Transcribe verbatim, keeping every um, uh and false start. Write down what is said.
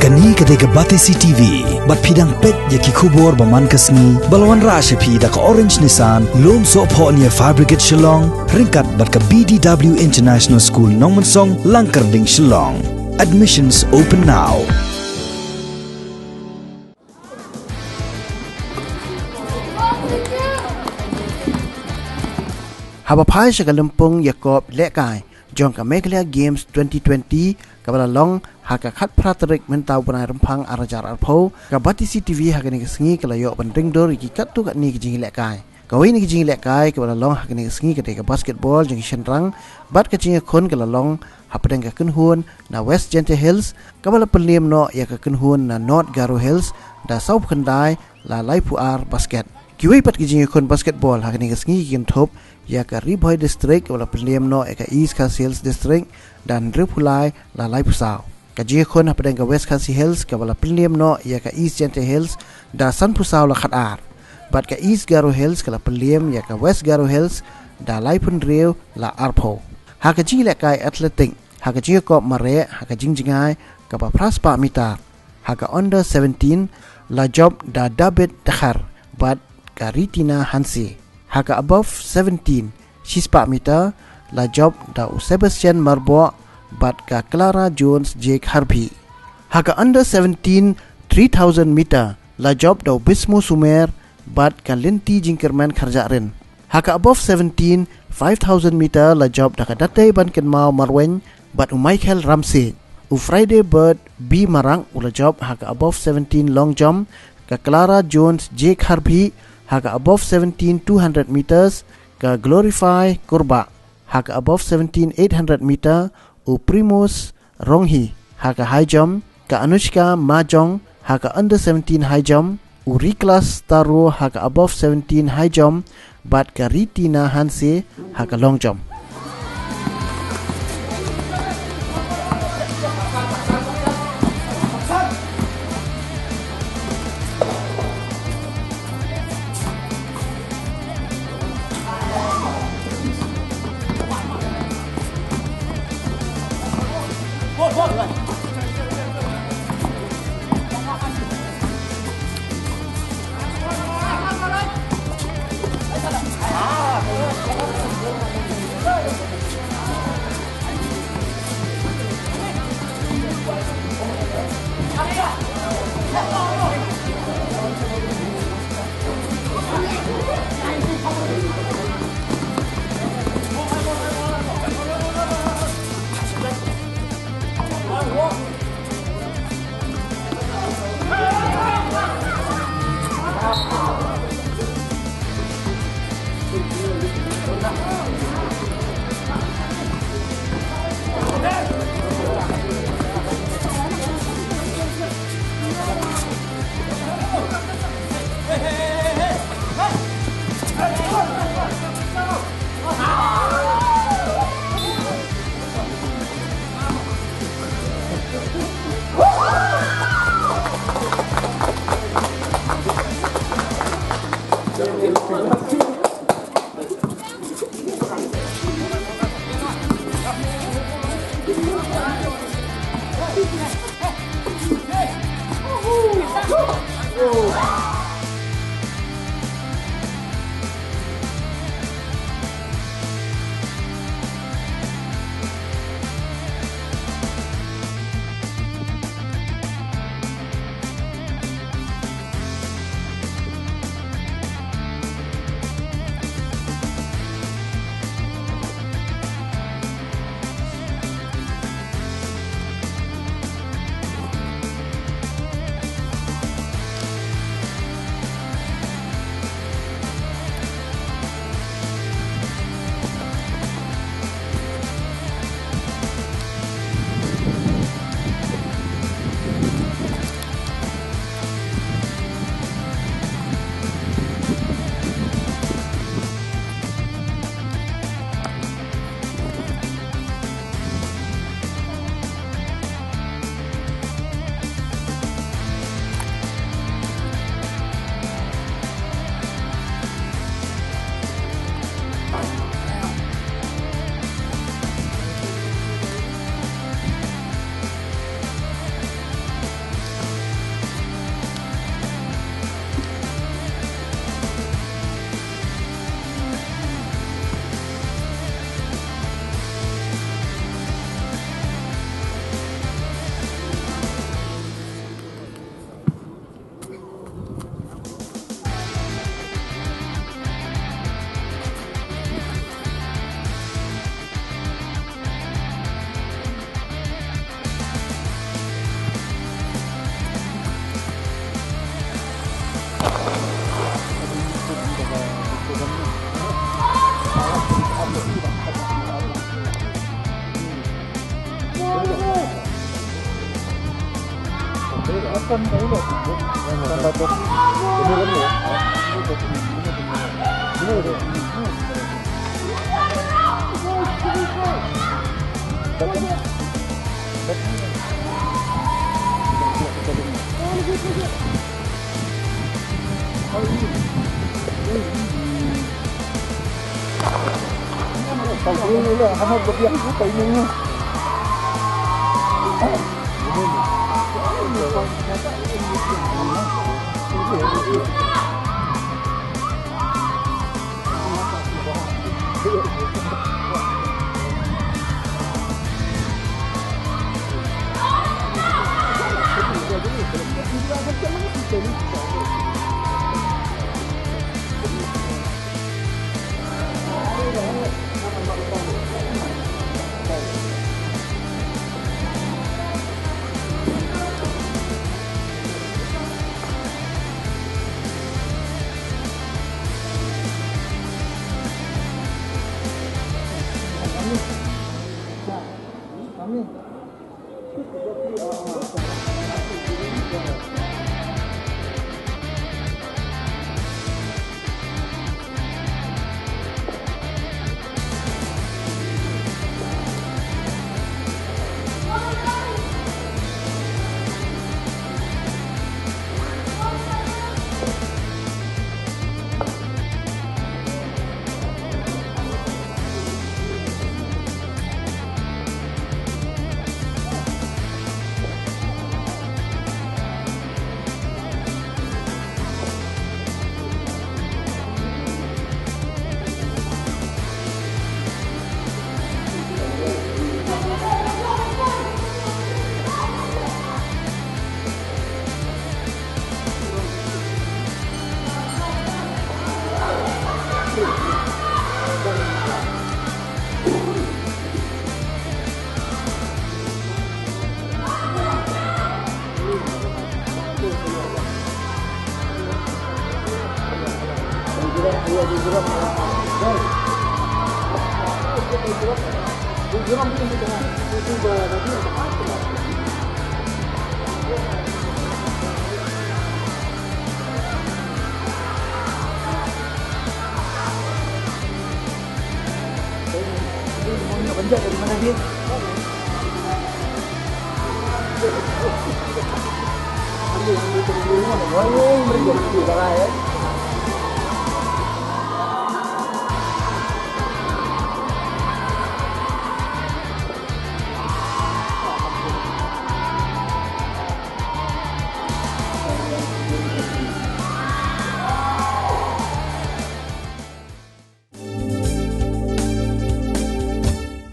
Kane ka dei ka Batesi T V, bad phi dang peit ïa ki khubor ba man ka sngi, ba la wanrah sha phi da ka Orange Nissan, Lumsohphoh near Fire Brigade Shillong, ryngkat bad ka B D W International School Nongmensong, Langkyrding, Shillong. Admissions open now. Haba phai sha ka lympung ïakob lehkai jong ka Meghalaya Games twenty twenty, kaba la long ha ka khatphra tarik mynta u bnai Rymphang ar hajar arphew, ka Batesi T V ha kane ka sngi ka la ïoh ban ring dur ïa ki katto katne ki jingïalehkai. Kawei na ki jingïalehkai kaba la long ha kane ka sngi ka dei ka basketball jong ki shynrang bad ka jingïakhun ka la long hapdeng ka kynhun na West Jaintia Hills, kaba la pynliem noh ïa ka kynhun na North Garo Hills da sawphew khyndai la laiphew ar basket. Kiwei pat ki jingïakhun basketball ha kane ka sngi ki kynthup ïa ka Ri Bhoi District kaba la pynliem noh ïa ka East Khasi Hills District da hynriewphew lai la laiphew saw. Ka jingïakhun hapdeng ka West Khasi Hills kaba la pynliem noh ïa ka East Jaintia Hills da sanphew saw la khatar. Bad ka East Garo Hills ka la pynliem ïa ka West Garo Hills da laiphew hynriew la arphew. Ha ka jingïalehkai athletic, ha ka jingïakob mareh ha ka jingjngai kaba phra spah meter, ha ka under seventeen la jop da David Dkhar bad ka Ritina Hanse. Ha ka above seventeen, shi spah meter, la jop da u Sebastian Marboh bad ka Clara Jones J Kharbhi. Ha ka under seventeen, three thousand meter, la jop da u Bismu Sumer bad ka Lynti Jingkyrmen Kharjahrin. Ha ka above seventeen, five thousand meter, la jop da ka Datei Bankynmaw Marwein bad u Michael Ramsey. U Friday Bird B Marak u la jop ha ka above seventeen long jump, ka Clara Jones J Kharbhi ha ka above seventeen two hundred meters, ka Glorify Kurbah ha ka above seventeen eight hundred meter, u Primus Ronghi ha ka high jump, ka Anushka Majong ha ka under seventeen high jump, u Riklas Taro ha ka above seventeen high jump, bad ka Ritina Hanse ha ka long jump.